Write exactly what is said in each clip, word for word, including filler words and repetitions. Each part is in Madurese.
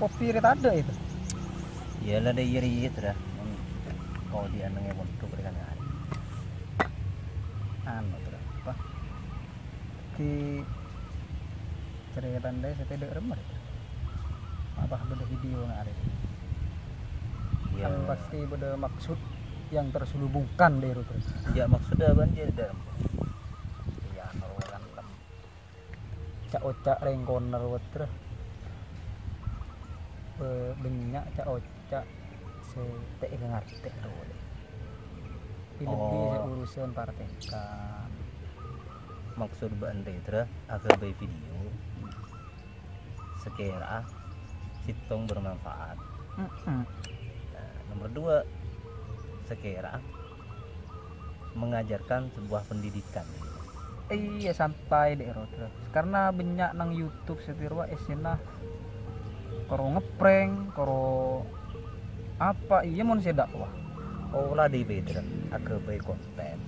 Kopi rè tadâ' itu. Iyâ la, dâ' iyâ rèya, Tra. Mon kodi'ân neng è pondhuk rè kan arè. Anu, Tra, apa? Di cerita ndâ' sè tadâ' remma, Tra. Apa bâdâ video ngarè? Iyâ. Kan pasti bâdâ maksud yang terselubungkan dâri, Tra. Iyâ, maksudnya apa, Tra? Iyâ, anu, kan ca'-oca' rèng koner, Tra. Bâ-, bânnya' ca'-oca' sè ta' èkangartè, Tra. Lebbi-lebbi sè urusan partèngan. Maksud bâ'na rèya, Tra, aghâbây video sè kèra sèttong bermanfaat. Mm-mm. Nah, nomor dua, sè kèra mengajarkan sebuah pendidikan. Iyâ, santai dâ' ro, Tra. Karena bânnya' neng YouTube sè tèrowa èssèna karo ngeprank, karo apa, iyâ mon sè dakwah. Oh, la di Peter, aghâbây konten.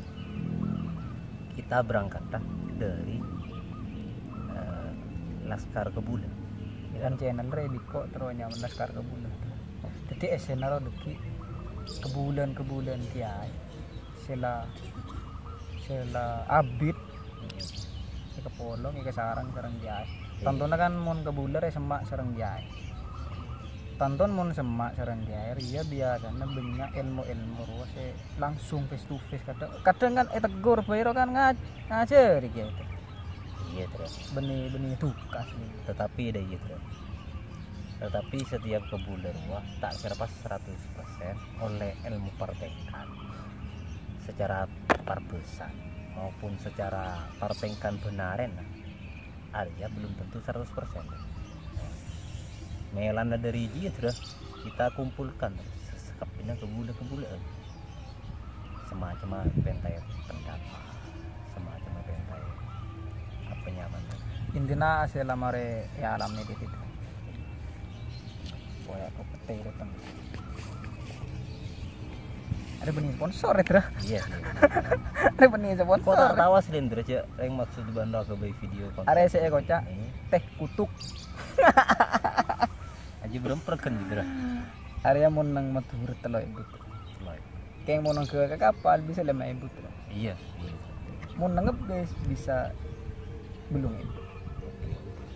Kita berangkat dari, eh, Laskar Kebula. Kan channel rè biko terro nyamana Laskar Kebula. Dâddhi èssèna ro dâgghi' kebulân-kebulân kèyaè. Sè la, sè la abit, sè kapolong èkasareng sareng kèyaè. Iyâ. Tantona kan mon kebulâ rè semma' sareng kèyaè. Tantona mon semma' sareng kèyaè, rèya biyasana bânnya' èlmo-èlmo rowa sè langsung face to face. Kadhâng, kadhâng kan ètegur bhâi ro kan nga-, ngajhâri kèyaè. Iyâ, Tra. Bânnè, bânnè duka sih. Tetapi dâ' iyâ, Tra. Tetapi setiap kebulâ rowa ta' terlepas seratus persen oleh ilmu partèngan. Secara parbhâsa maupun secara partèngan bhânarèn, arèya belum tentu seratus persen. Mèlana dâri jiyâ, Tra, kita kumpulkan sè-, sakabbhiyânna kebulâ-kebulâ. Semacam pèntaè pendapat, semacam pèntaè apa nyaman. Intina sè la marè è alam nèka, Dit. Koya' kopètè rè, Bang. Arèya bânnè sponsor, Tra. Iyâ, iyâ. Arèya bânnè sponsor. Kok ta' tao asli, Tra, jhâ' rèng maksud bân ro aghâbây video konten. Arèya sè èkoca', eh? Teh kutuk. Aja beremper kan gitu, Tra. Arèya mon neng Madhurâ tello èbu. Tello èbu. Kèng mon neng ka kapal bisa lèma èbu, Tra. Iyâ, iyâ. Mon neng ngebbis bisa bâllung èbu.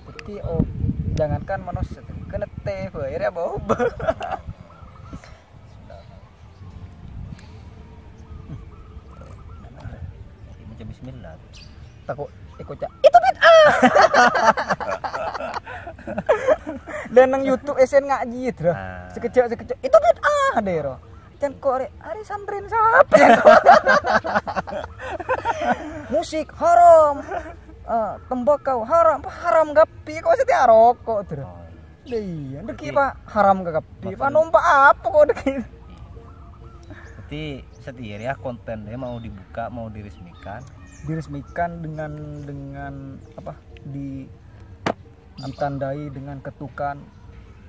Dâddhi, oh, jangankan manossa, Tra. Kenette bhâi, arèya bâ-obâ. Maca bismillah. Tako' èkoca', "Itu bid'ah!" Lah, neng YouTube èssèna ngajhi, Tra. Ah. Sakejjhâ'-sakejjhâ', "Itu bid'ah!" dâri ro. Can kok rè, arèya santrèna sapa? Musik haram. Eh, tembakau haram. Haram kabbhi, kok sè tèa roko', Tra. Oh, iyâ. Lah iyâ, dâgghi', Pak, haram ka kabbhi. Pak, nompa' apa kok dâgghi'? Berarti satèya rèya konten rèya mau dibuka, mau diresmikan. Diresmikan dengan, dengan apa? Di, apa? Ditandai dengan ketukan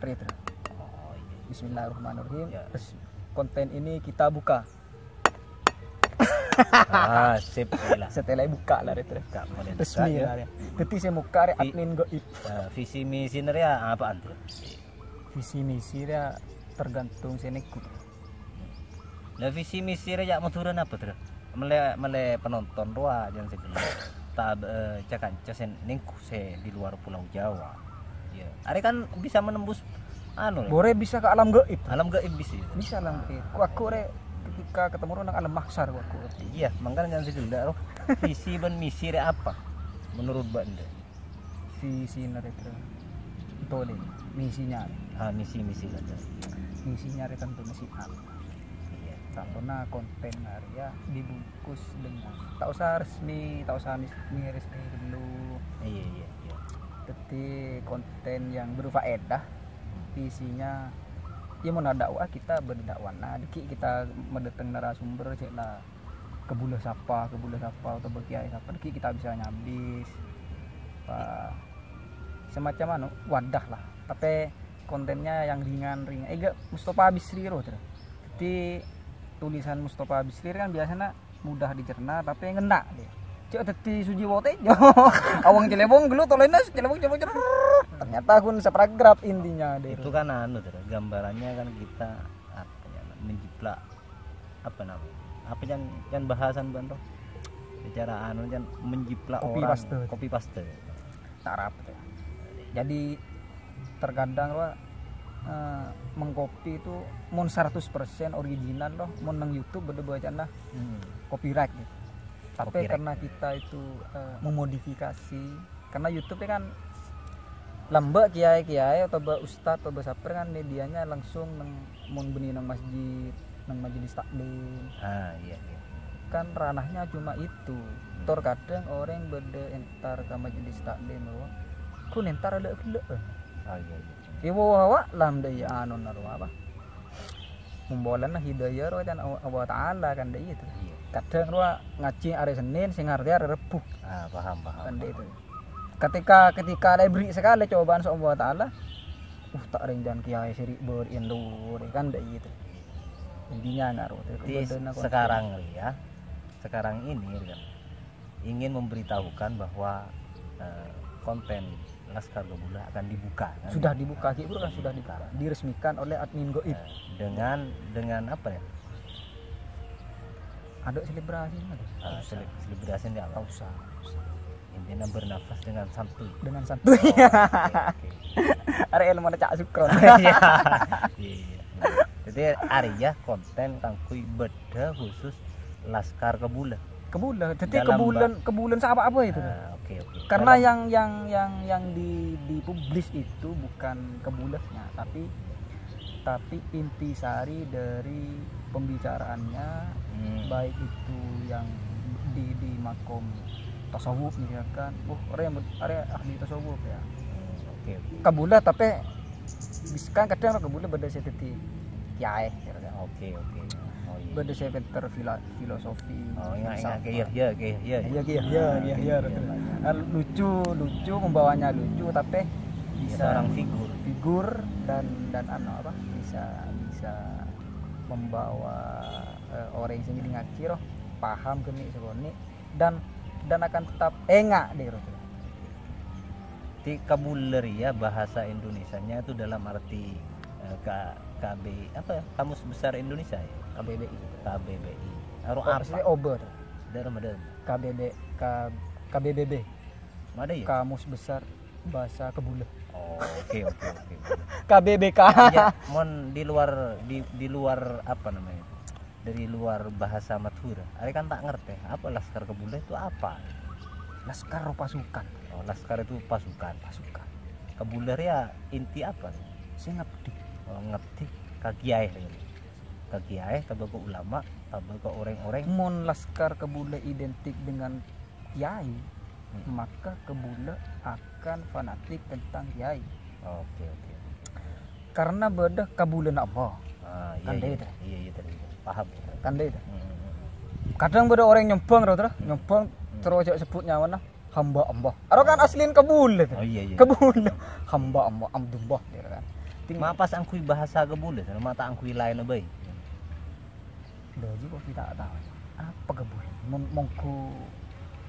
rèya, Tra. Oh, iyâ. Bismillahirrahmanirrahim. Ya. Res-, konten ini kita buka. Ah, sip, iyâ la. Satèya la èbuka la, rèya, Tra. Buka, mulai resmi buka, la, ya. Rèya. Dâddhi sè mokka rèya Vi-, admin gaib. Eh, visi misi rèya apaan, Tra? Visi misi rèya tergantung sè nèngghu. Lah, visi misi rèya Madhurâ napa, Tra? Mellè, mellè penonton rowa jhân sè ghellâ'. Ta', eh, ca-kanca sè nèngghu sè di luar Pulau Jawa. Iyâ. Arèya kan bisa menembus, anu, rè. Borè bisa ka alam gaib. Alam gaib bisa, ya? Bisa alam gaib. Ku aku rè ketika ketemu ro neng alam mahsyar ku aku. Iyâ, mangkana jhân sè ghellâ' ro. Visi bân misi rèya apa? Menurut bâ'na? Visina rèya, Tra. Tolè, misinya rèya. Ah, misi, misi, Tra. Misinya rèya tanto misi apa? Iyâ. Tantona konten rèya dibungkus dengan, ta' osa resmi, ta' osa mis-, mi-, resmi ghâllu. Iyâ, iyâ, iyâ. Dâddhi konten yang berfaedah, hmm, isinya, ya, mon dakwah kita berdakwah. Nah, dâgghi' kita madâteng narasumber, cè' la kebulâ sapa, kebulâ sapa, otabâ kèyaè sapa, dâgghi' kita bisa nyabis. Wah, semacam anu, wadah lah. Tapè kontennya yang ringan-ringan. Èghâ' Mustafa Bisri ro, Tra. Dâddhi tulisan Mustafa Bisri kan biasanya mudah dicerna, tapè ngena dia. Cè' dâddhi sujiwo tènjo. Awang celebong ghâllu tolèna celebong, celebong, celebong. Ternyata ghun saparagraf intinya deh. Itu kan anu, Ter, gambarannya kan kita apa ya, menjiplak apa namanya? Apa yang yang bahasan bân to? Secara anu kan menjiplak Copy orang paste. Copy paste. Tarap tuh. Jadi terkadang wa eh, mengcopy itu mon seratus persen original loh, mon nang YouTube bâdâ bacana Hmm. Copyright gitu. Tapi Copyright. Karena kita itu eh, memodifikasi, karena YouTube kan lambâ' kiai-kiai atau ba ustad atau ba saper kan medianya langsung nang mon bânnè nang masjid, nang majelis taklim. Ah, iya, iya. Kan ranahnya cuma itu. Tor kadang orang bâdâ entar ka majelis taklim, wa. Ku entar ada gellâ'. Ah, iya, iya. Iwo wa lam dâ' iya anu naro apa? Kumpulanna hidayah roh dan Allah Ta'ala kan dâ' itu. Iya. Kadang roh ngaji hari Senin, sing ngartè hari Rebu. Ah, paham, paham. Kan dâ' itu. Ketika ketika ada beri sekali cobaan sama Allah Ta'ala, uh tak renjan kiai siri beri endo kan dâ' itu. Intinya ngaruh. Jadi sekarang ya, sekarang ini kan ingin memberitahukan bahwa eh, konten Laskar Kabulâ akan dibuka kan? Sudah dibuka, Ki Bro kan sudah dibuka. Diresmikan oleh admin goib. Eh, dengan dengan apa ya? Ada selebrasi kan? Ah, sele- selebrasi ini apa? Tak usah. Intinya bernafas dengan santuy. Dengan santuy. Oh, oke, oke. Arè ilmu cak sukron. Iya. Iya, iya. Jadi arè ya konten kaangghuy bâdâ khusus Laskar Kabulâ. Kabulâ. Jadi kabulâ, kabulâ apa apa itu? Ah, oke, oke. Karena yang yang yang yang di dipublish itu bukan kabulânya, tapi tapi inti sari dari pembicaraannya, hmm, baik itu yang di di makom tasawuf misalkan, oh orang yang ber- orang ahli tasawuf ya. Hmm, oke, oke. Kabulâ tapi bis- kan kadang kabulâ bâdâ sè dâddhi kiai gitu kan. Oke, oke. Oh iya. Bâdâ sè pinter fila- filosofi. Oh, ingat, ingat. Filsafat. Iya, iya, iya, iya. Iya, iya, iya, iya, iya, betul. Iya, iya. Ah, lucu, lucu, membawanya lucu, tapi bisa seorang figur. Figur dan dan anu apa? Bisa bisa membawa eh, orang yang sendiri ngaji roh paham geni sekoni dan dan akan tetap enga' deh roh. Jadi kabulâ ya bahasa Indonesianya itu dalam arti eh, K- KB apa ya? Kamus Besar Indonesia ya? K B B I. K B B I. Aro apa? Maksudnya ober. Dalam ada K B B K- K B B B. Ada ya? Kamus Besar Bahasa Kabulâ. Oh, oke, oke, oke. K B B K. Iya, mon di luar di di luar apa namanya? Dari luar bahasa Madura. Arè kan tak ngerti apa Laskar Kabulâ itu apa? Laskar pasukan. Oh, Laskar itu pasukan. Pasukan. Kabulâ ya inti apa? Sing ngerti. Oh, ngerti. Ka kiai ya. Ka kiai, tabâ ka ulama, tabâ ka orang-orang. Mon Laskar Kabulâ identik dengan kiai, hmm, maka kabulâ akan fanatik tentang kiai. Oke, oke. Karena bâdâ kabulâna Allah. Ah, iya, kan iya. Dâ' itu. Iya, iya, tadi. Paham. Kan dâ' itu. Hmm, hmm, hmm. Kadang bâdâ orang nyombang, roh, terus nyombang, hmm, terus aja sebut nyawana hamba Allah. Aro kan aslin kabulâ itu. Oh, iya, iya. Kabulâ. Hamba Allah, Abdullah, gitu kan. Ting- Ma pas angghuy bahasa kabulâ, ma ta' angghuy laènna bhâi. Lha, ji kok kita tahu. Apa kabulâ? Mon- monggo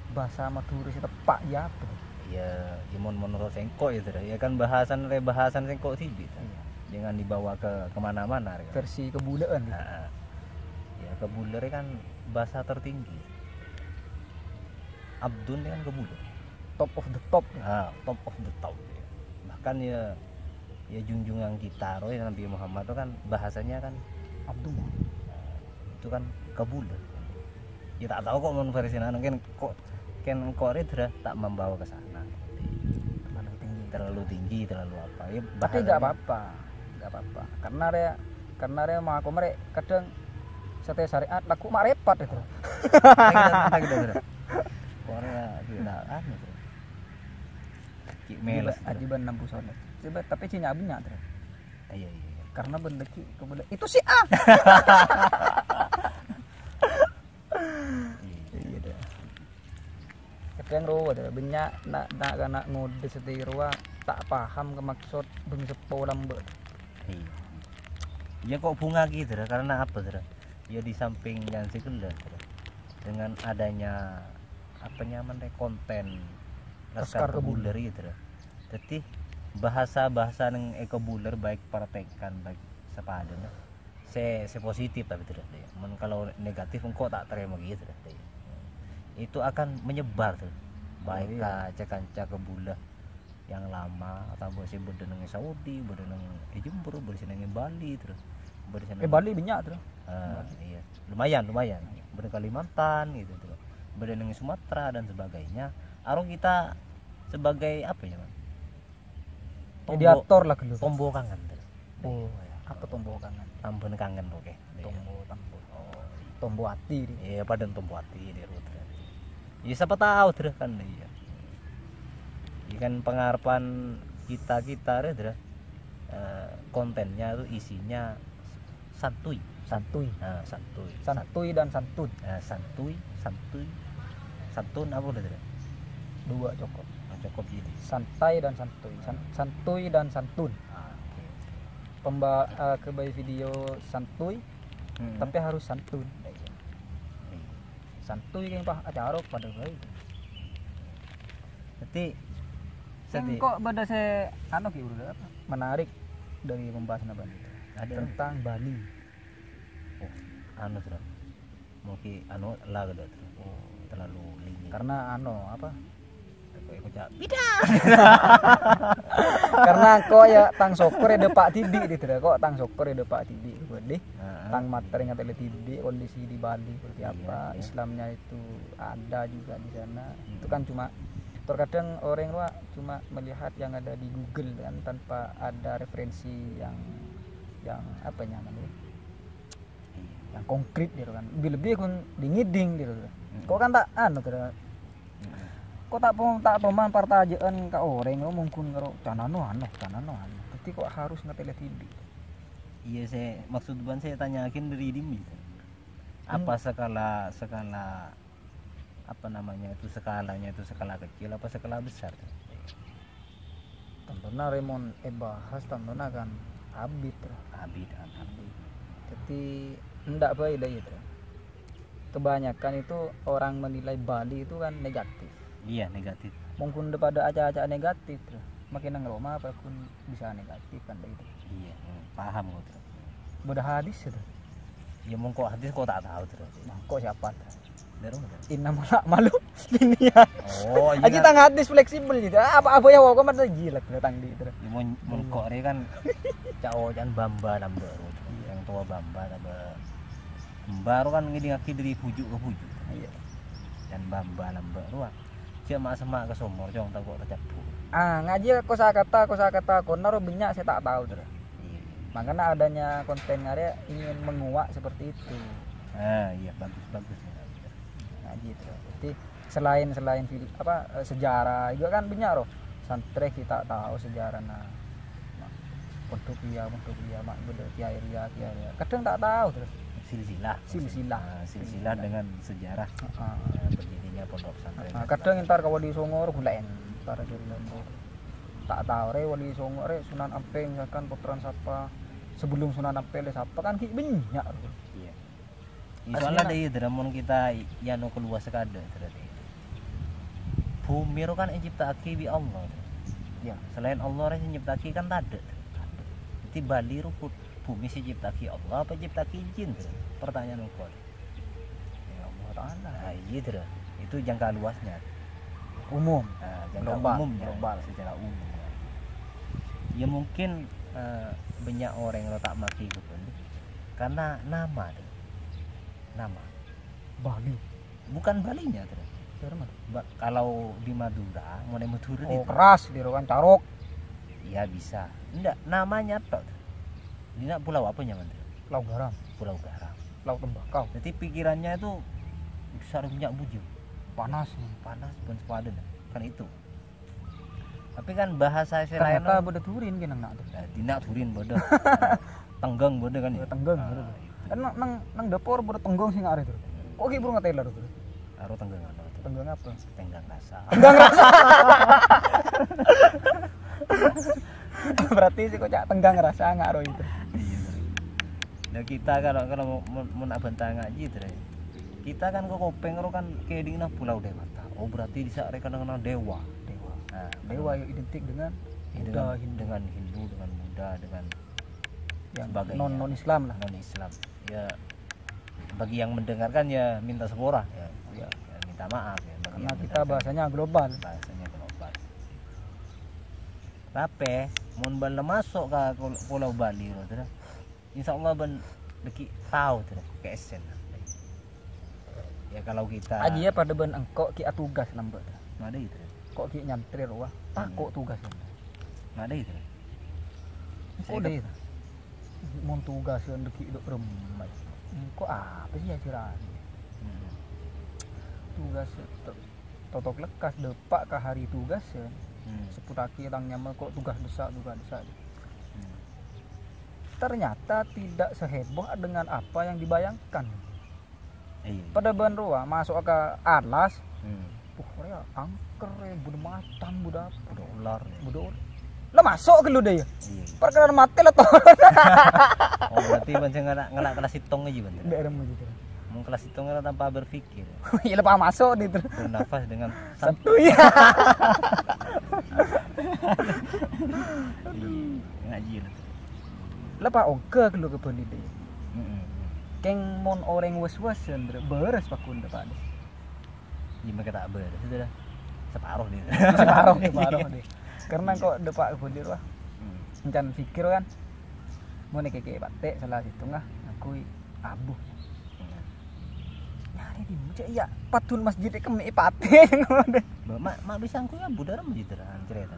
bahasa Madura sing tepa' ya apa? Ya, ya mon menurut sengko' ya, Ter. Ya kan bahasan re bahasan sengko' sih gitu. Iya. Jangan dibawa ke kemana-mana, ya. Versi kebulâ'ân, ya. Heeh. Ya, kebulâ kan bahasa tertinggi. Abdun kan kebulâ. Top of the top, ya. Ah, top of the top, ya. Bahkan ya, ya junjungan kita, roh ya, Nabi Muhammad itu kan bahasanya kan Abdullah. Itu kan kabulâ. Ya tak tahu kok mon versi anu kan kok kan kok re dra tak membawa ke sana. Terlalu tinggi. Terlalu tinggi, terlalu apa. Ya, tapi bahasanya nggak apa-apa. Nggak apa-apa. Karena re karena re mako mere kadang sate syariat lagu makrifat itu. Kita, kita, kita, kita. Korea, kita, anu, Ter. Ki meles, Ter. Aji ban enam puluh sonet. Coba, tapi cinya banyak, Ter. Iya, iya, iya. Karena bener ki, kemudian itu si A. Iya, iya. Iya, deh. Kadang rowa, Ter. Banyak nak, nak, nak ngode setiro, tak paham ke maksud beng sepo lambek. Iya. Ya kok bunga gitu, Ter? Karena apa, Ter? Ya di samping yang sekelas, Ter. Dengan adanya apa nyaman re konten Laskar Laskar Kebun. Kebun dari, Ter. Jadi Bahasa-bahasa neng è Kobulèr, baik praktekan, baik sapadâna. Sè, sè positif tapi terus deh. Mon kalau negatif engko' ta' tarèma gitu deh. Itu akan menyebar tuh. Baik Oh, iya. ka ca-kanca Kobulèr yang lama, atau sè bâdâ neng Saudi, bâdâ neng è Jember, bâdâ sè neng Bali terus. Bâdâ sè Eh, neng Bali banyak tuh. Ah, iya. Lumayan, lumayan. Bâdâ Kalimantan gitu tuh. Bâdâ neng Sumatera dan sebagainya. Aro kita sebagai apa ya, Mas? Tombo-, Mediator lah gitu. Tombo kangen tuh. Oh, ya. Apa tombo kangen? Tambhâna kangen, oke. Iya. Tombo, tombo. Oh, tombo ati, di. Iya, padâ tombo ati, di, Rut. Ya, siapa tahu, Dra, kan, iya. Ini kan pengharapan kita-kita, Dra, Dra. Eh, kontennya itu isinya santuy. Santuy. Nah, santuy. Santuy dan santun. Nah, santuy, santuy. Santun apa udah, Dra? Dua cukup. Nah, cukup gini. Santai dan santuy. San-, santuy dan santun. Ah, oke, oke. Pemba-, eh, ke video santuy, Hmm. tapi harus santun. Iya. Iya. Santuy kan, Pak, acara padâ bae. Berarti Sing sedih. Kok bâdâ sè, anu, Ki, Ur, apa? Menarik dari pembahasan apa itu? Ada. Tentang Bali. Oh, anu, Dra. Mungkin, anu, lah, gitu, Dra. Oh. Terlalu lingit. Karena, anu, apa? Kok, kok, cak, beda. Karena kok ya tang sokor ya depak tidik gitu, Dra. Kok tang sokor ya depak tidik, Bali. Heeh. Tang materi ngateli tidik kondisi di Bali seperti Iya, apa, iya. Islamnya itu ada juga di sana. Hmm. Itu kan cuma, terkadang orang luar cuma melihat yang ada di Google kan, tanpa ada referensi yang, yang apa namanya, Iya. yang konkret gitu kan. Lebih-lebih kun di ngiding gitu. Hmm. Kok kan tak anu gitu. Hmm. Kok tak pom-, tak toman partaja'an ka orèng, oh, mungkin karo canano anu, canano anu. Tapi kok harus ngateli tidik? Iya, saya, maksud ban saya tanyakin dari dimi. Apa Hmm. skala, skala, apa namanya itu, skalanya itu skala kecil apa skala besar tuh? Tantona rè mon èbahas, tantona kan abit, Ra. Abit, abit. Abit. Jadi, ndak bae lah ya, Ra. Kebanyakan itu orang menilai Bali itu kan negatif. Iya, negatif. Mungkin pada aca-aca negatif, Ra. Makin nang Roma apa pun bisa negatif kan, Ra, itu. Iya, hmm, paham kok, Ra. Bâdâ hadis itu. Ya, mongko hadis kok tak tahu, Ra. Mongko siapa, Ra? Dari mana, Ra? Innamal a'malu binniyat. Oh, iya. Aji tang hadis fleksibel gitu. Apa, apa ya, kok mata jilat datang di itu. Ya, mon, mon Iya. kok re kan cak ocan bamba nambah, Ra. Iya. Yang tua bamba nambah. Bamba ro kan ngidingake dari bujuk ke bujuk. Iya. Dan bamba nambah ro. Cek mak semak ke sumur, cong, tak kok tercebur. Ah, ngaji kosakata, kosakata, kono ro banyak saya tak tahu, Ra. Iya. Makanya adanya konten ngarya ingin menguak seperti itu. Ah, iya, bagus, bagus. Ngaji itu. Jadi selain, selain fil-, apa, eh, sejarah juga kan banyak, Ra. Santrè kita tahu sejarah, nah. Pondok Ria, Pondok Ria, mak bâdâ Kiai Ria, Kiai Ria. Kadang tak tahu terus. Silsilah. Silsilah. Ah, silsilah Silsilah. dengan sejarah, Heeh. eh, berdirinya pondok pesantren. Heeh, kadang entar ka Wali Songo, gula entar jadi lembur. Tak tahu re Wali Songo re Sunan Ampel misalkan puteran sapa. Sebelum Sunan Ampel re sapa kan ki banyak. Iya. Soalnya Aslinya. Ada iya, Dra, mon kita i-, yano keluar sekadar, berarti. Bumi ro kan diciptake bi Allah. Ya. Selain Allah, orang yang nyiptake kan tadâ'. Jadi Bali ro put-, bumi sing nyiptake Allah apa nyiptake jin, Dra? Pertanyaan ukur. Ya Allah Ta'ala. Nah, iya, Dra. Itu jangka luasnya. Umum. Nah, jangka Global, umumnya, global. Secara umum. Ya mungkin, eh, banyak orang yang tak maki kebun karena nama, Dra. Nama. Bali. Bukan Balinya, Dra. Dari mana? Ba-, kalau di Madura, mau di Madura Oh, itu. Keras, di Rokan Carok. Iya, bisa. Enggak, namanya tok, Dra. Ini nak pulau apa nyaman, Dra? Pulau Garam. Pulau Garam. Laut Tembakau. Jadi pikirannya itu besar, punya bujur. Panas. Panas, bukan sepadan. Kan itu. Tapi kan bahasa sing Ternyata lain. Bâdâ durin ki nang nak tu. Nah, di nak durin bâdâ. Tenggang bâdâ kan ya? Tenggang, Ah, bâdâ. Itu. Kan nang, nang, nang dapur bâdâ tenggang sing arè tu. Kok ki burung teler tu? Aro tenggang anu tu. Tenggang apa? Tenggang rasa. Tenggang rasa. Berarti sih kok cak tenggang rasa nggak ro itu. Iya, bener. Nah, kita kalau, kalau mau, mau, mau nak bantah ngaji, Dra. Kita kan ke Kopeng ro kan kedingna Pulau Dewata. Oh, berarti bisa reka dengan dewa. Dewa. Nah, Dewa yang identik dengan Ya, Buddha, dengan, Hindu, dengan Hindu, dengan Buddha, dengan yang sebagainya. Non, non-Islam lah. Non-Islam. Ya, bagi yang mendengarkan ya minta sepura, ya. Ya. Ya, minta maaf ya bagi. Karena yang kita mendengarkan. Bahasanya global. Bahasanya global. Tapè, mon bâ'na maso' ka kul-, Pulau Bali, Bro, Bro. Insyaallah bâ'na dhâggi' tao, Bro, ka essèna. Ya, kalau kita Aji ya padâ bân engko' ghi' atugas nambâ', Bro. Nggak ada itu. Kok ghi' nyantri rowa, tako' tugas. Nggak ada itu. Engko' deh. Mon tugas yang deki dok remai. Engko' apa sih ajaran? Hmm. Tugas to-, totok lekas depak ke hari tugas ya. Hmm. Seputaki tang nyamel kok tugas besar, tugas besar. Hmm. Ternyata tidak seheboh dengan apa yang dibayangkan. Iya, iya. Padâ bân rowa maso' ka alas. Hmm. Wah, rèya angker, rèya budâ macem, budâ apa? Budâ ular, ya. Budâ ular. Lah maso' ghâllu dâ' ya? Iya, iya. Parkara matè lah to. Oh, berarti bân sè ngala', ngala' kelas hitung aja, bân. Ndak remmo gitu. Mon kelas hitung kan tanpa berpikir. Iya, lepas maso' nih, terus. Bernafas dengan santuy. Santuy. Iya, ngaji lah. Lepas ongghâ ghâllu ka Bali dâ'. Heeh. Kèng mon orèng was-wasan, Bro, bârâs pagghun depan. Iya, mereka tak bârâs itu dah. Separuh nih. Separuh, separuh nih. Karena kok depak Bali wah. Hmm. Encan pikir kan. Mon kèkè patè salah sèttonga, aku abu. Hmm. Nyarè di cek ya, padun masjid kemè patè. Mak, mak bisa aku abu dalam masjid terang cerita.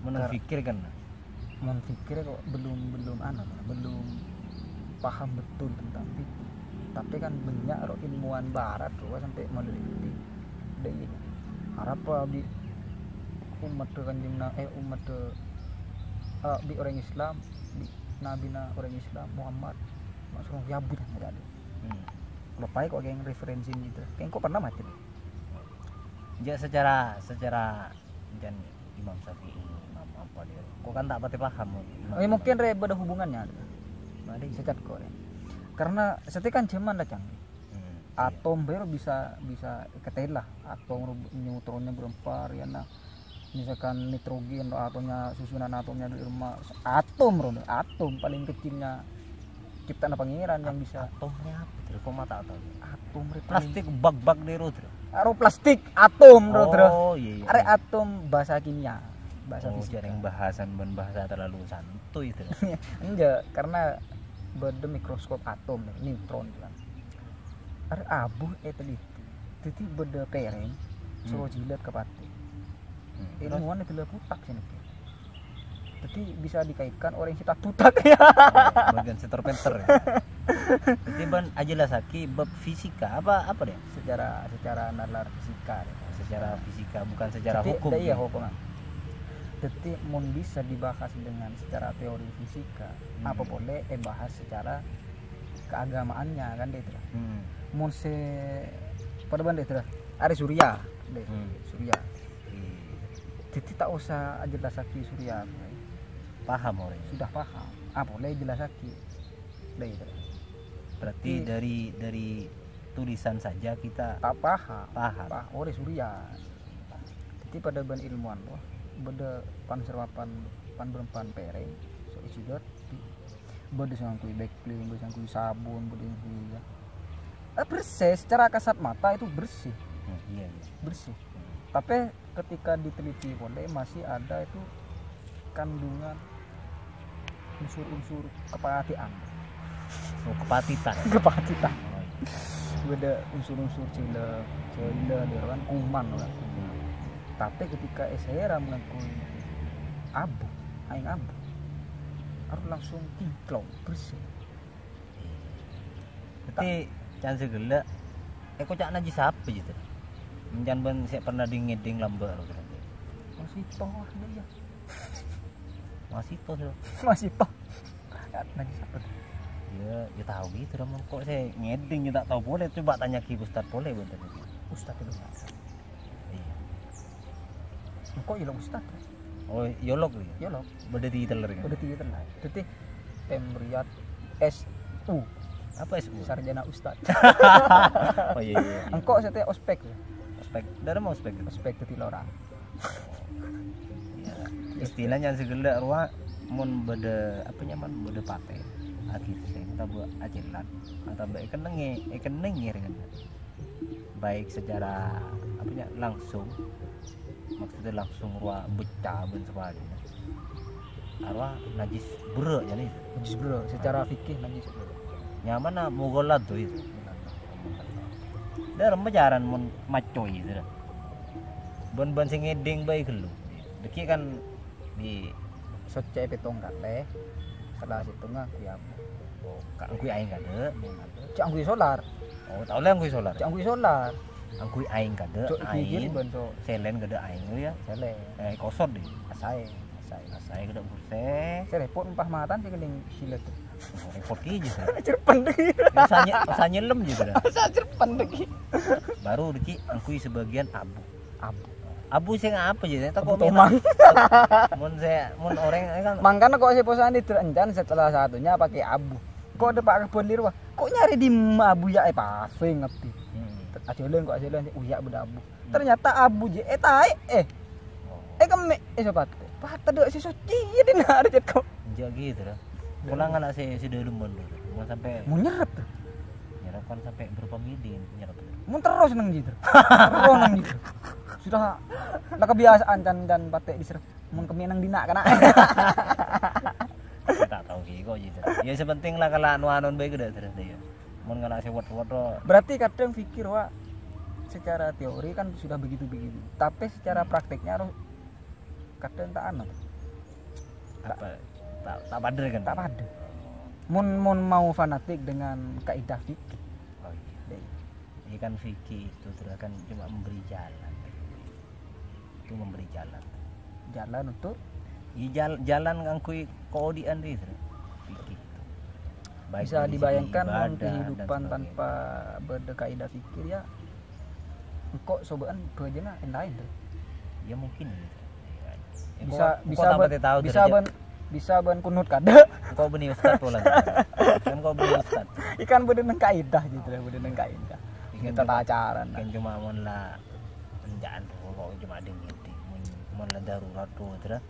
Mon pikir kan. Mon pikir kok belum, belum anu, belum paham betul tentang fikih. Tapi kan banyak ro ilmuwan barat ro sampai meneliti. Dai arapa bi' umat Kanjeng Na-, eh, umat, eh, bi' orang Islam, bi' Nabi na orang Islam Muhammad, maksudnya Yahudi kan tadi. Hmm. Lupa kok yang referensi gitu. Kayak kok pernah mati. Ya, secara, secara Jan Imam Syafi'i, Imam apa dia? Kok kan tak pati paham. Eh, mungkin rè bâdâ hubungannya. Ada. Secat kok rè. Karena setikan zaman lah canggih. Hmm, iya. Atom baru bisa, bisa ketela. Atom ro-, neutronnya berempat, ya nah. Misalkan nitrogen, atomnya, susunan atomnya di rumah, atom, ro, atom paling kecilnya ciptaan pangeran yang bisa. Atomnya apa? Terus kok mata atau atom rè paling plastik bag-bag deh, ro, terus. Aro plastik atom, ro, terus. Oh, iya, iya. Arè atom bahasa kimia, bahasa fisika. Oh, jarang bahasan bân bahasa terlalu santuy itu. Enggak, karena bâdâ mikroskop atom, neutron kan. Arè abu, eh, tadi. Jadi bâdâ pèrèng, hmm, soro jilat ka patè. Hmm, terus? Ilmuwan itu lah putak sih nih. Jadi bisa dikaitkan orang sè tak buta. Bagian sè terpenter ya. Jadi bân ajelasake bab fisika apa, apa deh? Secara, secara nalar fisika deh. Secara fisika, bukan secara hukum. Jadi, iya, hukum. Jadi mon bisa dibahas dengan secara teori fisika, hmm, apa boleh dibahas secara keagamaannya kan deh itu. Hmm. Mon sè padâ bân deh itu. Arè surya, deh. Hmm. Surya. Iya. Jadi tak usah ajelasake surya. Paham orèng. Sudah paham. Apa boleh jelasake? Deh itu. Berarti jadi dari, dari tulisan saja kita tak paham. Paham. Pah-, orèng surya. Jadi padâ bân ilmuwan, wah, bâdâ pan-, sarapan pan-, bârâmpan pèrèng, so isidur, bâdâ sè ngangghuy Baclean, bâdâ sè ngangghuy sabun, bâdâ sè ngangghuy ya. Eh, bersih, secara kasat mata itu bersih. Hmm, iya, iya. Bersih. Hmm. Tapi ketika diteliti polè, masih ada itu kandungan unsur-unsur kepatitan. Oh, kepatitan. Kepatitan. Oh, iya. Bâdâ unsur-unsur cèlèk, cèlèk, dâ' rowa kan kuman lah. Hmm. Tapi ketika èsèram ngangghuy abu, aèng abu, harus langsung kinclong, bersih. Berarti can sè ghellâ', eh, kok ca'na Haji Sapi gitu. Encan bân sè pernah ding-ngèding lambâ' lo, gitu. Masih toh, iya. Masih toh, lo. Masih toh. Haji Sapi. Ya, ya tahu gitu, dah, mon kok sè ngèding, ya tak tahu polè. Coba tanya ki Ustad polè, bân tadi. Ustad itu nggak ada. Iya. Engko' yolok ustad. Oh, yolok ya? Yolok. Bâdâ titelna ya? Bâdâ titelna. Dadi M Riyad S U. Apa S U? Sarjana Ustad. Oh, iya, iya, iya. Engko' sètè ospek ya. Ospek. Dâ'remma ospek? Ospek dadi lora. Ya, Istilahnya sè ghellâ' rowa mon bâdâ, apa nyamana, bâdâ patè, aghir sèng, otabâ acèlan, otabâ èkennengngè, èkennengngè rèng. Baik secara, apa nya, langsung, maksudnya langsung rowa becca bân sapadhâna. Arwah najis berrâ' jâ' nèka. Najis berrâ', secara fikih najis berrâ'. Nyamana mughalladh itu. Dâ' remma carana mon macoy itu. Bân-bân sè ngèdhing bhâi ghâllu. Dhâggi' kan di soccè pètto kalè, sala sèttongnga angghuy abu. Oh, ka-, angghuy aèng kadâ'. Cè' angghuy solar. Oh, ta' ollè angghuy solar. Cè' angghuy solar. Angghuy aèng kadâ', cè' gigil aèng. Bân so- Sèlèn kadâ' aèng, ya. Sèlèn. Eh, kosot deh. Asaè, asaè. Asaè kadâ' bersè. Sè rèpot empah matan sè kènèng silet. Oh, rèpot ki jâ. Cerpen deh. Usah nye-, usah nyellem jâ, Bro. Usah cerpen deh ki. Baru dâggi' angghuy sebagian abu. Abu. Abu sè ngapa jâ? Tako' abu tomang. Mon sè, mon orèng kan. Mangkana kok sè posana itu encan setelah satunya pakai abu. Kok dâpa' ka bân lèro, wah. Kok nyarè dimma abu ya, eh, pafing abdhi. Hmm. Ajhâlân kok ajhâlân, uya' bâdâ abu. Hmm. Ternyata abu jâ, eh, taè, eh. Oh. Eh, kemmè', eh, sopatè. Patè dâ' sè soccè, ya, dinna' arè cèt kok. Jâ' gitu, dah. Pola ngala' sè, sè dâlem bân dâlem. Mon sampè' Mon nyerrep, tuh. Nyerrep kan sampè' berapa mili nyerrep, tuh. Mon terros neng gitu. Terros neng gitu. Sudah lah kebiasaan can, can patè diserrep. Mon kemmè' neng dinna' kana. Ta' tao ghi kok, gitu. Ya, sè penting lah kala' anu-anu bhâi kadâ' terros dâ' ya. Mon ngala' sè wot-wot, oh. Berarti kadang pikir, wah, secara teori kan sudah begitu-begitu. Tapi secara Hmm. prakteknya harus kadang ta' anu. Apa? Ta', ta' padâ kan? Ta' padâ. Mon, mon mau fanatik dengan kaidah fikih. Oh, iya. Iya. Iya kan fikih itu terus kan cuma memberi jalan. Itu memberi jalan. Jalan untuk? Iya, jal-, jalan ngangguy kaodi'an itu. Fikih itu. Baik bisa dari segi dibayangkan, mon ibadah dan kehidupan sebagainya. Tanpa bâdâ kaidah fikih, ya, engko' sobâ'ân bhâjâna èn-laèn, tuh. Ya, mungkin gitu. Ya, bisa, engko', engko' bisa ta' bân, patè tao bisa derajat. Bân, bisa bân kunut kadâ'. Engko' bânnè ustad pola. Kan engko' bânnè ustad. Ikan bâdâ neng kaidah gitu, bâdâ neng kaidah. Ikan tata cuma, cara, nah. Ikan cuma mon la enja'an tuh, kok cuma dingin, mon, mon la darurat tuh, terus.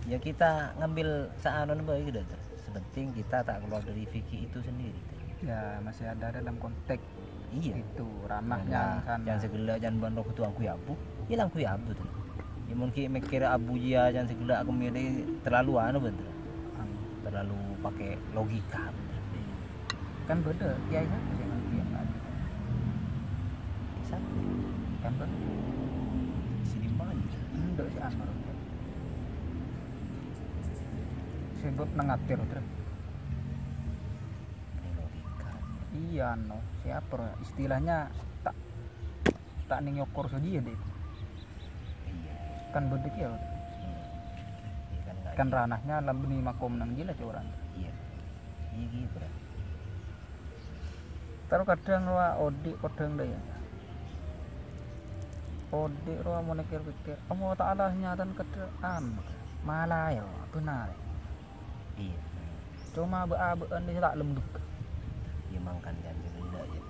Ya, kita ngambil seanun bhâi gitu, terus. Sepenting kita tak keluar dari fikih itu sendiri, terus. Ya, masih ada dalam konteks Iya. Itu ranahnya yang sana. Yang segella jangan bukan roh ketua aku ya abu. Ya, aku ya abu tuh. Ya, mungkin mikir abu ya jangan segella aku milih terlalu anu, bener. Anu. Terlalu pakai logika, bener. Kan beda, kiai sapa sih yang ngaji? Sapa? Kan beda. Sini mana? Enggak sih, anu. Sebab nang atir, terus. Pakai logika. Iya, no. Siapa, istilahnya tak, tak ning nyokor saja ya, Dik. Iya. Kan bedik ya. Hmm. Iya, kan nggak, kan iya, ranahnya lebih makom nang gila, curan. Iya. Iya gitu, kan. Terus kadang wa odik kodang deh ya. Odik roh mau pikir-pikir, Allah Ta'ala nyatan kedaan malah ya benar. Iya. Cuma abe-abean dia tak lembek. Ya, mangkan janji benda ya.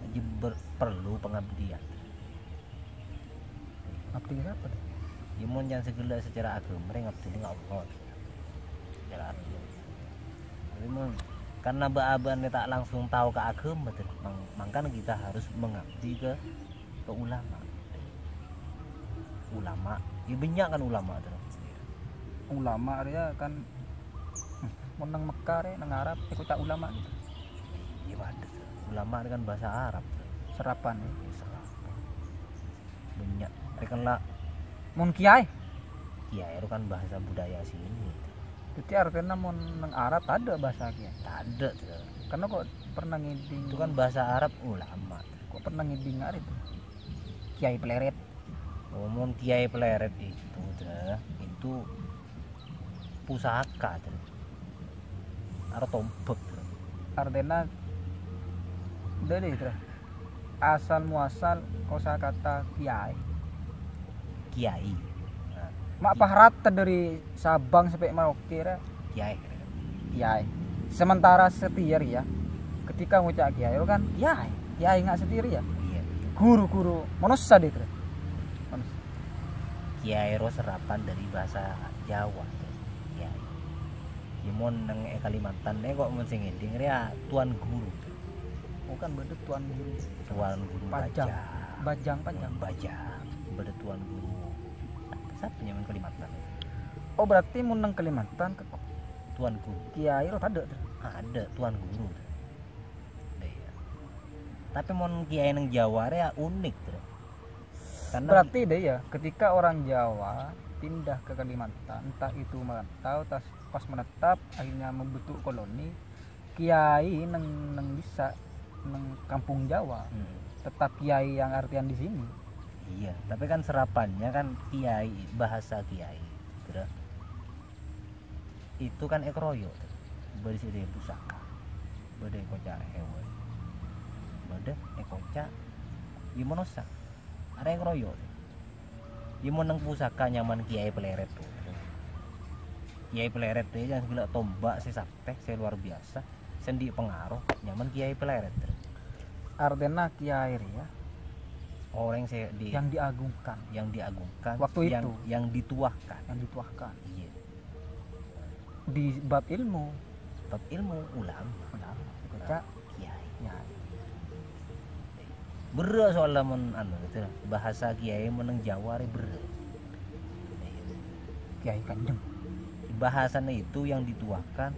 Jadi ber-, perlu pengabdian. Ngabdi ka sapa, tuh? Ya, mon jangan segella secara agama, reng ngabdi ka Allah. Secara agama. Tapi mon, karena abe-abean dia tak langsung tahu ke agama, tuh. Mang-, mangkana kita harus mengabdi ke, ke ulama. Ulama, ya banyak kan ulama, tuh. Ulama dia kan, hmm, mon nang Mekah re, nang Arab, eh, kocak ulama gitu. Iya, ada tuh. Ulama itu kan bahasa Arab, tuh. Serapan, ya. Iya, serapan. Banyak. Mereka lah, mon kiai. Kiai itu kan bahasa budaya sini, tuh. Jadi artinya mon nang Arab tak ada bahasa kiai. Tak ada, tuh. Karena kok pernah ngiding. Itu kan bahasa Arab ulama. Kok pernah ngiding hari itu? Kiai Pleret. Oh, mon kiai Pleret itu, tuh, itu pusaka, tuh. Aro tombek, tuh. Artinya, udah deh, tuh. Asal muasal kosakata kiai. Kiai. Nah, mak ki- pahrata dari Sabang sampai Merauke, re. Kiai. Kiai. Sementara setir ya, ketika ngucap kiai itu kan kiai, kiai nggak setir ya. Iya. Guru-guru manusia deh, terus. Manusia. Kiai ro serapan dari bahasa Jawa, kiai. Yâ mon neng è Kalimantan è kok mon sè ngèdhing rèya tuan guru. Oh, kan bâdâ tuan guru. Tuan guru Pajang. Bajang. Bajang, Pajang. Bajang. Bâdâ tuan guru. Sapa nyamana Kalimantan? Oh, berarti mon neng Kalimantan ke tuan guru. Kiai ro tadâ', Tru. Ada tuan guru. Ada, ya. Tapi mon kiai neng Jawa rèya unik, Tru. Karena berarti deh ya, ketika orang Jawa pindah ke Kalimantan, entah itu merantau, tas-, pas menetap, akhirnya membentuk koloni, kiai neng, neng dissa, neng kampung Jawa, hmm, tetap kiai yang artian di sini. Iya, tapi kan serapannya kan kiai, bahasa kiai, Tru. Itu kan èkaroyok, Tru. Bâdâ sè èkaca' pusaka, bâdâ èkaca' hewan, bâdâ èkaca' yâ manossa. Arèya èkaroyok, Tru. Yâ mon neng pusaka nyamana Kiai Pleret, Tru. Kiai Pleret rèya yang gila tombak sè sakti, sè luar biasa, sè andi' pangaro, nyamana Kiai Pleret, Tru. Artèna kiai rèya orèng sè di-, yang diagungkan. Yang diagungkan, waktu yang, itu, yang dituahkan. Yang dituahkan. Iya. Di bab ilmu. Bab ilmu, ulama. Ulama. Èkaca' kiai. Kiai. Berrâ' soalla mon anu, gitu. Bahasa kiai mon neng Jawa rè berrâ'. Kiai Kanjeng. Bahasanya itu yang dituahkan,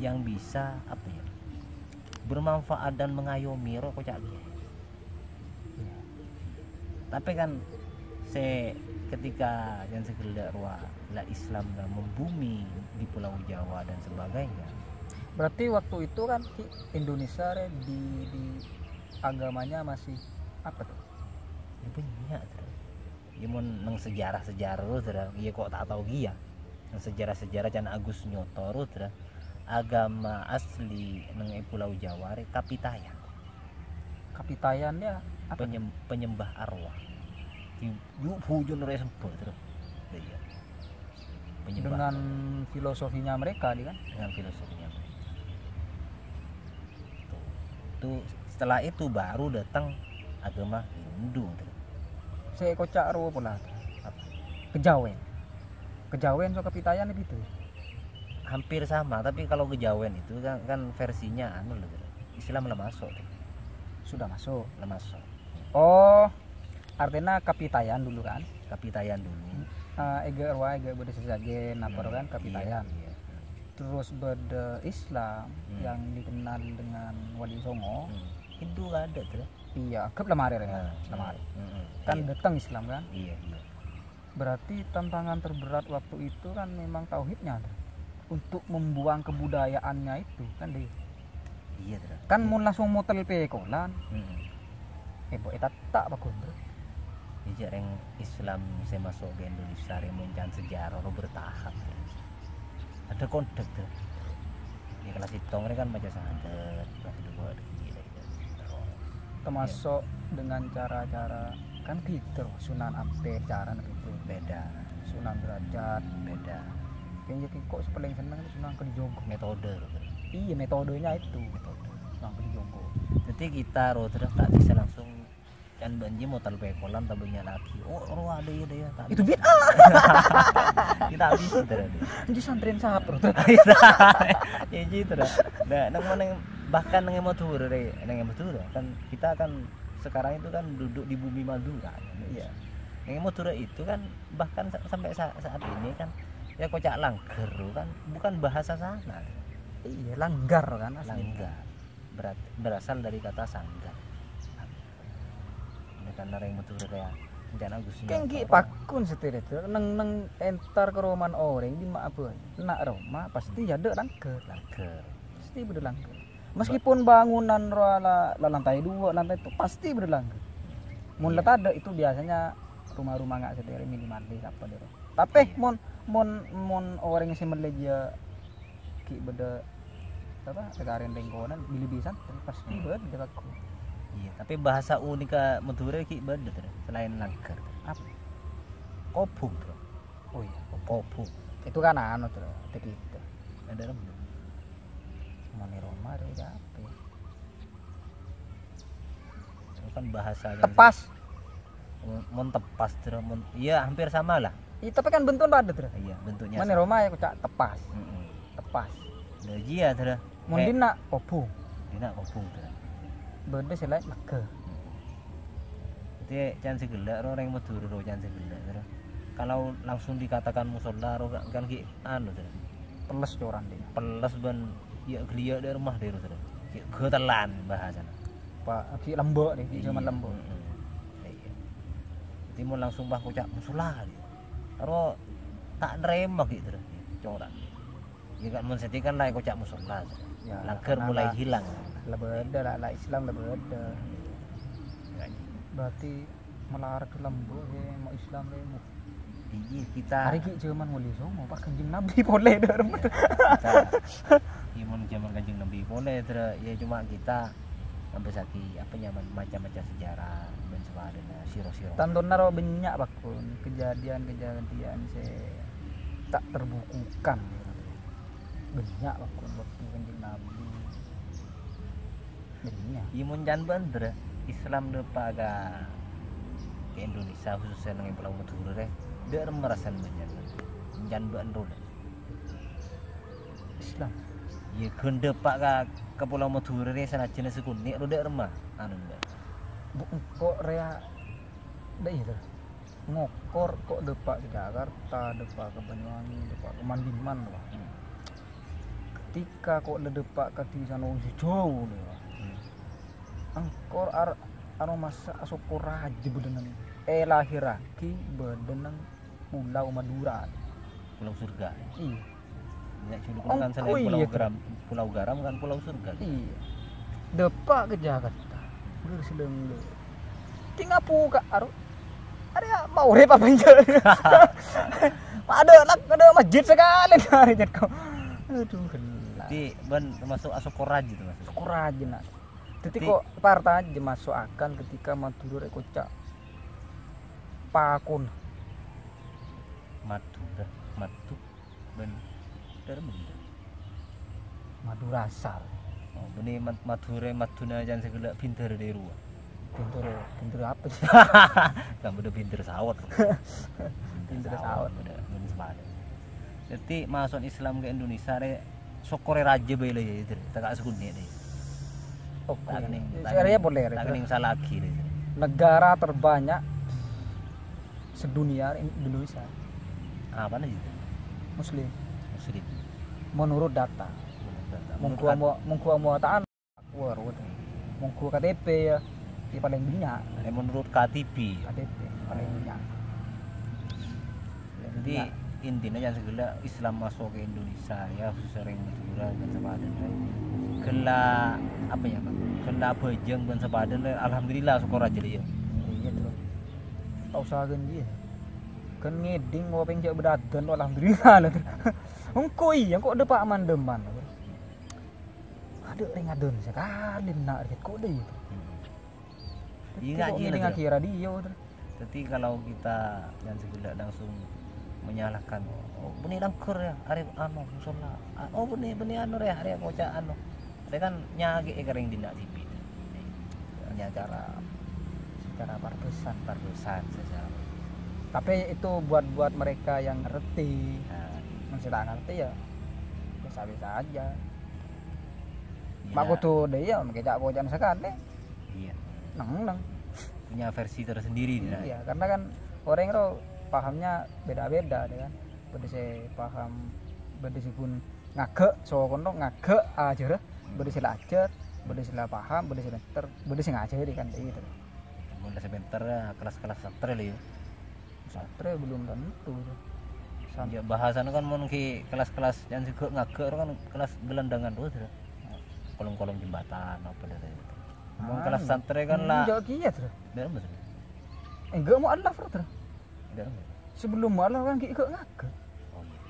yang bisa, apa ya, bermanfaat dan mengayomi, ro èkaca' kiai. Iya. Tapi kan sè ketika yang segala rowa la Islam la membumi di Pulau Jawa dan sebagainya. Berarti waktu itu kan ki Indonesia rè di, di agamanya masih apa tuh? Ya, banyak, Tru. Ya, mon neng sejarah-sejarah terus, Tru. Iya, kok ta' tao kèya. Neng sejarah-sejarah can Agus nyotor terus, Tru. Agama asli neng è Pulau Jawa rè kapitayan. Kapitayan ya apa? Penyem-, penyembah arwah. Di, yu-, bujun rè sembah, Tru. Iya. Penyembah. Dengan filosofinya mereka, di kan? Dengan filosofinya mereka. Tuh. Tuh, setelah itu baru datang agama Hindu, Tru. Sè èkaca' rowa pola. Apa? Kejawen. Kejawen so kapitayan gitu. Hampir sama, tapi kalau kejawen itu kan, kan versinya anu loh, Tru. Islam la maso', Tru. Sudah masuk. La maso'. Oh, artinya kapitayan dulu kan? Kapitayan dulu. Eh, èghâ' rowa, èghâ' bâdâ sè sajân, apa, hmm, kan, kapitayan. Iya, iya. Terus bâdâ Islam, hmm, yang dikenal dengan Wali Songo. Hmm. Hindu nggak ada, Tru. Iya, ghâp la marè rèng. Nah, la marè. Hmm, hmm. Kan, iya, datang Islam kan? Iya, iya. Berarti tantangan terberat waktu itu kan memang tauhidnya, Tru. Untuk membuang kebudayaannya itu kan, deh. Iya, Tru. Kan, iya, mon langsung motel pèkolan. Hmm. Eh, bo, eh, ta-, ta' bagus, Tru. Iya, rèng Islam sè maso' ka Indonesia rèng mon can sejarah ro bertahap. Ada kondek, Tru. Ya, kelas sèttong rè kan maca sahadat, kelas dua ada gila. Termasuk dengan cara-cara kan gitu, Sunan Ampel cara gitu. Beda. Sunan Derajat. Beda. Yang jadi kok paling seneng itu Sunan Kalijogo. Metode, loh. Iya, metodenya itu. Metode. Sunan Kalijogo. Jadi kita, ro, terus tak bisa langsung kan banji motor pèkolan tak banyak lagi. Oh, ro, ada ya, ada ya. Tak itu bisa. Bid'ah. Kita habis, Tru. Itu santrin sapa, Tru? Iya, gitu, Tru. Nah, neng, neng, bahkan neng Madura, rè. Neng Madura kan kita kan sekarang itu kan duduk di bumi Madura. Iya. Neng Madura itu kan bahkan sa-, sampai sa-, saat ini kan ya èkaca' langghâr kan bukan bahasa sana. Iya, langgar kan aslinya. Langgar. Berat-, berasal dari kata sanggar. Ini kan rèng Madura kayak rencana Gus. Kèng ghi' pakon satèya, Tru. Neng, neng entar ka romana orèng di ma' apa? Na' roma pasti ada langghâr. Langghâr. Pasti bâdâ langghâr. Meskipun bangunan ro la, la lantai dua, lantai itu pasti bâdâ langghâr. Mon la tadâ' itu biasanya rumah-rumah nggak seteri minimalis apa deh. Tapi mon, mon, mon orèng sè mellè jiyâ ghi' bâdâ apa, rekarèn lingkungan, bilâ bisa pasti bâdâ, Pak. Iya, tapi bahasa unik ka Madura ghi' bâdâ, Tru, selain langghâr. Apa? Kobung, Tru. Oh iya, kobung. Itu kan anu, Tru, ada gitu. Ada lembut. Mani Roma ada apa? Itu kan bahasa yang tepas. Mon, mon tepas, Dra, mon, iya, hampir sama lah. Iya, tapi kan bentuknya pada, Dra. Iya, bentuknya. Mana sama. Roma ya, kocak tepas. Mm-mm. Tepas. Lah, iya, Dra. Mon dina', kobung. Dina', kobung, Dra. Bâdâ sè laèn lega. Mm-mm. Jadi, can sè ghellâ' ro, orèng Madhurâ ro, can sè ghellâ', Dra. Kalau langsung dikatakan musola ro, kan, kan ghi' anu, Dra. Peles coran deh. Peles bân ghellâ'-ghellâ' dâ' remma dâ' ro, Dra. Ghi' ghâtellan bahasana. Pa-, ghi' lambâ' deh, ghi' jhâman lambâ'. Mm-mm. Iya. Jadi, mon langsung pas kocak musola, Dra. Ro ta' narèma ghi', Dra. Coran. Ya kan, mon sèdhi kan la èkocak musola. Ya, langghâr karena mulai la-, hilang. La bâdâ, la, la Islam la bâdâ. Ya. Berarti malarè lambâ', he, ma' Islam, he, mu. Iya, kita. Arèya ghi' jhâman Wali Songo, pas Kanjeng Nabi polè, Dra. Ya, kita. Iya, mon jhâman Kanjeng Nabi polè, Dra. Ya, cuma kita ngambassaghi, apa, nyamana, maca-maca sejarah bân sapadâna, siro-siro. Tantona ro bânnya', Pak Gun, kejadian-kejadian sè ta' terbukukan. Bânnya', Pak Gun, bâkto Kanjeng Nabi. Bânnya'. Iyâ, mon can bâ'na, Dra, Islam dâpa' ka, ka Indonesia, khususnya neng Pulau Madura, rè, dâ' remma rassana bânnya'. Mon can bâ'na ro, Dra. Islam. Iyâ, ghun dâpa' ka, ka Pulau Madura rè, sanajjhân sakonè' ro dâ' remma, anu, Mbak. Bu, engko' rèya, dâ' iyâ, Dra. Ngokor ko' dâpa' ka Jakarta, dâpa' ka Banyuwangi, dâpa' ka man-dimman, wah. Hmm. Ketika ko' la dâpa' ka dhisana wong sè jhâu, wah. Hmm. Engko' ar-, anu masa asokkor rajâ bâdâ neng, èlahèrraghi bâdâ neng Pulau Madura. Pulau surga. Iyâ. Ya, julukan kan selain Pulau Garam, Pulau Garam kan Pulau Surga. Iyâ. Dâpa' ka Jakarta. Ger sedeng le. Tinggal buka aro. Ada mau rep apa enggak? Ada lah, ada masjid sekali hari jadko. Aduh, gila. Jadi, bân termasuk asokkor rajâ termasuk. Asokkor rajâ, nak. Jadi, jadi ko' partajâ masuk akal ketika Madura rè kocak pakon. Madura, Madu, bân Dharma. Madurasar. Oh, bânnè Mad-, Madura, Maduna can sè ghellâ' bhindhâr dâri rowa. Bhindhâr, bhindhâr apa sih? Kan bâdâ bhindhâr saot. Bhindhâr saot. Bhindhâr saot, bâdâ, bâdâ saot. Jadi, masuk Islam ka Indonesia rè, sokkorè rajâ bhâi la, yâ, Dri. Ta' ka sakonè' rè. Oke. Ta' kenning, ta' kenning, polè, ta' kenning salaghi rè, Dri. Negara terbanyak sedunia Indonesia. Apana itu? Muslim. Muslim. Menurut data. Menurut data. Menurut kat- Monggo amo-, monggo amotaan. Wah, ruwet. Monggo K T P ya, ya paling banyak. Nek menurut K T P. K T P paling banyak. Jadi, intinya yang segala Islam masuk ke Indonesia ya, khusus ring Madura dan sepadan. Gela, apa ya, Pak? Gela bajang dan sepadan, alhamdulillah, syukur aja ya. Iya, Bro. Tak usah kan dia. Kan ngeding mau pengen jauh berdadan, alhamdulillah lah. Engko iya, kok ada Pak Mandeman. Ada ring adon sekali nak, Rit, kok deh itu. Hmm. Jadi iya, kok iya, ngiling lagi radio, Dri. Jadi kalau kita yang segala langsung menyalahkan, "Oh, bânnè langghâr ya, arè anu, musola. Ah, oh, bânnè, bânnè anu ya, arè koca'an." Itu kan nyakè ka rèng dinna' dhibi'. Hanya secara, secara pardosan. Pardosan saja. Tapi itu buat, buat mereka yang ngerti. Nah. Yang tidak ngerti ya biasa-biasa aja. Iya. Mak kudu deh ya, mengke cak kocan sekali. Iya. Neng, neng. Punya versi tersendiri, nah. Iya, karena kan orang itu pahamnya beda-beda, ya kan. Bâdâ sè paham, bâdâ sè pun ngagek, sokono ngagek ajar, bâdâ sè la ajar, bâdâ sè la paham, bâdâ sè pinter, bâdâ sè ngajari kan, gitu. Mun sè pinter, kelas-kelas santrè lho, ya. Santrè belum tentu, tuh. San- Ya, bahasana kan mun ki kelas-kelas yang sè ngagek kan kelas gelandangan terus, ya. Kolong-kolong jembatan, apa dari itu. Mun kelas santrè kan la. Enggak gitu, Bro. Dalam betul. Enggak mau Allah, Bro. Dalam betul. Sebelum Allah kan ki ngagek. Oh, iya.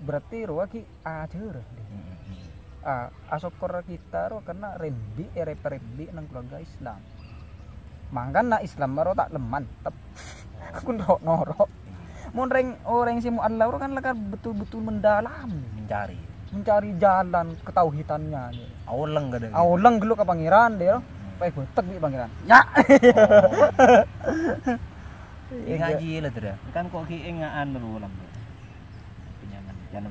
Berarti rowa ki ajar deh. Hmm, hmm, hmm. Ah, asokkor kita ro kena rembi, eh, rep-, rembi nang keluarga Islam. Mangkana Islam ro tak lem mantep. Aku noro-noro. Mon reng, oreng sè mu'allaf kan lakar betul-betul mendalam. Mencari. Mencari jalan ketauhidannya, gitu. Aoleng kadang. Aoleng dulu ke pangeran, deh. Hmm. Pae betek di pangeran. Ya. Oh. Enga' jiyâ la, Dra. Kan ko' ghi' enga'an ro lambâ'. Pinyaman, can,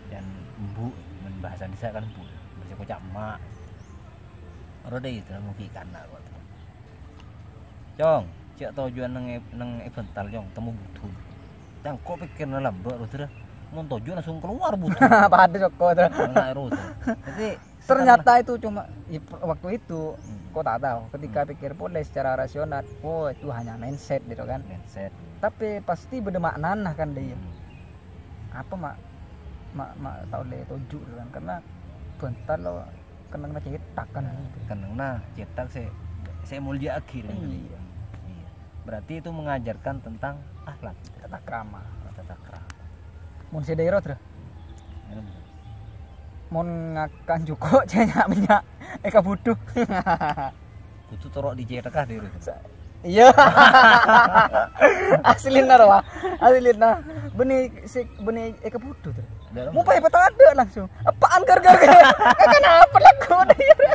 can embu', men bahasa Indonesia kan embu'. Bisa koca' emma'. Ro dâ' itu, mungkin kana' ko'. Cong, cè' toju'an neng è-, neng è bântal, Cong, temu budhu. Cangko' pèkkèrra lambâ' ro, Dra. Mon toju' langsung keluar budhu. Padâ soko, Dra. Enga' ro, Dra. Jadi, ternyata itu cuma, ya, per-, waktu itu, hmm, kok tak tahu. Ketika, hmm, pikir polè secara rasional, "Oh, itu hanya mindset," gitu kan. Mindset. Tapi pasti bâdâ maknana kan, dâ' iyâ. Hmm. Apa ma', ma', ma' ta' ollè toju' gitu kan. Karena bântal lo kennengnganna cètak kan. Nah, gitu. Kennengnganna cètak sè, sè èmolja'aghi kan. Iya. Iya. Berarti itu mengajarkan tentang akhlak. Tata krama. Tata krama. Mon sè dâ'iyâ ro, Dra? Ngènè, Dra. Mon ngakan jhuko' cè' nya'-mènya' èkabudhu. Kudu toro' dicètak dâ'iyâ ro. Sa-, iya. Aslina ro, Pak. Aslina. Bânnè sè, bânnè èkabudhu, Dra. Dâ'iyâ ro. Mupè patadâ' langsung. Apaan gara-gara? Kenapa lagu dâ'iyâ ro?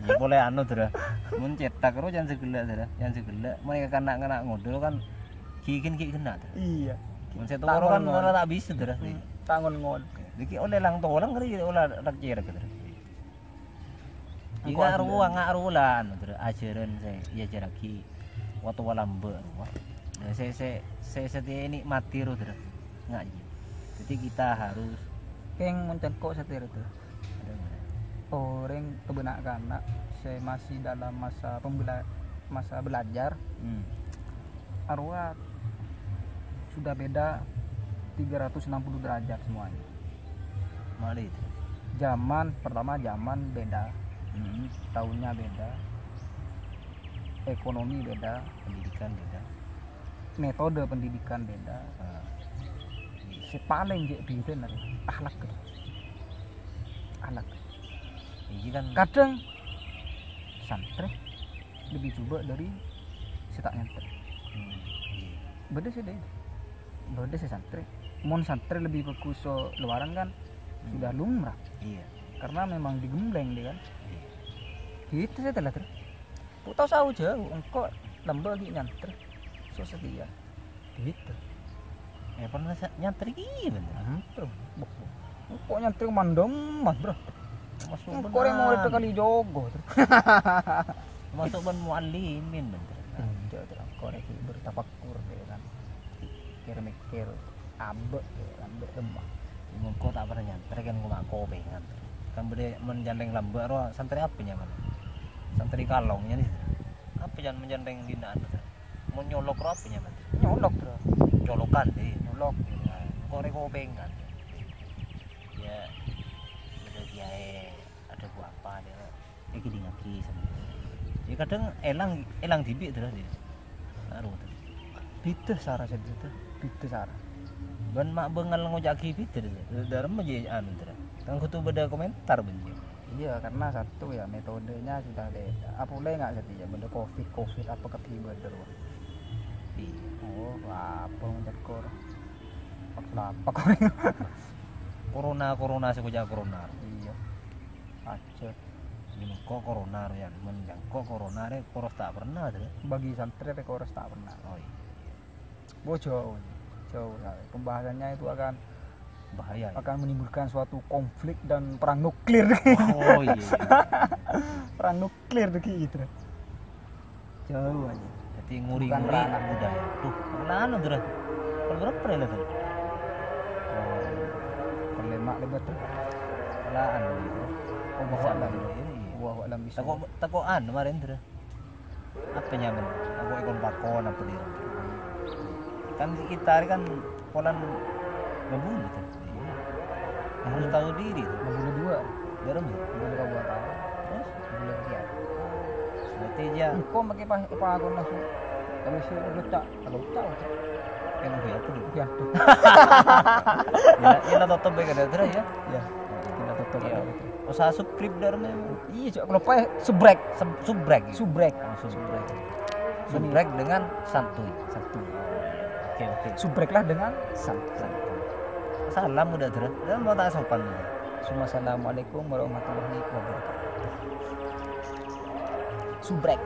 Iyâ polè anu, Dra. Mon cètak ro can sè ghellâ', Dra. Can sè ghellâ'. Mon kana'-kana' ngodâ kan ghi' ghi' ghenna', Dra. Iya. Mon sè toro' kan ora ta' bisa, Dra. Hmm, ta' ngon-ngon. Iki ollè lang-tolang kali ollè rak-cèrèk, Dra. Engko' nga' rowa, nga' rowa lan, Dra. Ajhârân sè èajhârraghi wa-, towa lambâ' rowa. Nah, sè, sè, sè, sè sateya nikmati ro, Dra. Nga' jiyâ. Jadi kita harus kèng mon cangko' satèya, Dra. Orèng tebâna' kana' sè masih dalam masa pembela-, masa belajar, hmm, arowa sudah beda tiga ratus enam puluh derajat semuanya. Mali itu. Zaman, pertama zaman beda, hmm, tahunnya beda, ekonomi beda, pendidikan beda. Metode pendidikan beda. Ah. Sè palèng jhâ' bhidhâna akhlak. Akhlak. Iya kan. Kadhâng santrè lebih jhubâ' dâri sè ta' nyantrè. Hmm, iya. Bâdâ sè dâ-, bâdâ sè santrè. Mon santrè lebih bhâghus so-, luaran kan, hmm, sudah lumrah. Iya. Karena memang digembleng dia kan. Iya. Gitu sè telat. Pu' tao saos jhâu, engko' lambâ' ghi' nyantrè. So satèya. Gitu. Eh, pernah sa-, nyantrè ghi' bân. Hmm, tuh. Boh, boh. Engko' nyantrè mandem, Mas, Bro. Masuk engko' rèng murid kali jogo, tuh. Masuk bân muallimin, bân. Enjâ', tuh. Engko' rèng bertafakur, ya kan. Mikir-mikir. Ambek, ambek lemah. Mongko ta' pernah nyantrè kan, coma kopèngan. Kan bâdâ mon jhândhing lambâ' ro, santrè apa nyaman? Santrè kalong, nya, nih. Apa can menjhândhing dina'an, mon nyolok ro apa nyaman? Nyolok, Bro. Colokan, deh. Nyolok. Nah, kok rè kopèngan? Ya, bâdâ kiyaè, ada bu apa, deh. Èkèdingngaghi sambi. Ya, kadhâng èlang, èlang dhibi', Dra, ya. Arowa, Dra. Bhidhâ sara sè bhidhâ, bhidhâ sara. Bân ma' bângal ngoca'aghi bhidhâ, Dra. Dâremma jiyâ anu, Dra. Kan kodhu bâdâ komentar, bân, jiyâ. Iya, karena satu ya, metodenya sudah beda. Apa polè nga' satèya, bâdâ covid, covid apa kabbhi bâdâ, Dra. Iya. Oh, apa, Cekor? Apa, apa, Corona, corona, sè koca' corona. Iya. Ajâ. Mèngko corona rè, ya. Mon mèngko corona rè, koros ta' pernah, Dra. Bagi santrè rè, koros ta' pernah. Oh, iya. Bo, jauh, jauh, ya. Pembahasannya itu akan bahaya, ya. Akan menimbulkan suatu konflik dan perang nuklir. Oh, iya, iya. Perang nuklir gitu. Jauh aja. Jadi nguri-nguri budaya. Duh, kelana, Dra. Kalau berapa rela, Dra? Oh, kalau lemak lebat, Dra. Kelana, Dra. Oh, bawa lah, Dra. Iya, iya. Bawa lah bisa. Tako', tako'an kemarin, Dra. Apa nyaman? Aku ikon pakon apa dia? Kan kita hari kan polan ngebunuh, Dra. Harus tahu diri, Dra. Ngebunuh dua. Garam ya? Ngebunuh dua tahun. Terus? Ngebunuh dia. Berarti dia engko' make pa-, pakon langsung. Kalau si lucu, kalau lucu. Yang lebih apa dulu? Ya, tuh. Ila, ila tutup ya, kada, Dra, ya? Ya. Ila tutup ya. Usaha subscribe, Dra, memang. Iya, Cok, kalau apa ya? Subrek. Sub-, subrek, ya? Subrek. Oh, subrek. Subrek dengan santuy. Santuy. Oke, oke. Subreklah dengan santuy. Santuy. Salam udah, Dra. Dra mau tak sopan, Dra. Assalamualaikum warahmatullahi wabarakatuh. Subrek.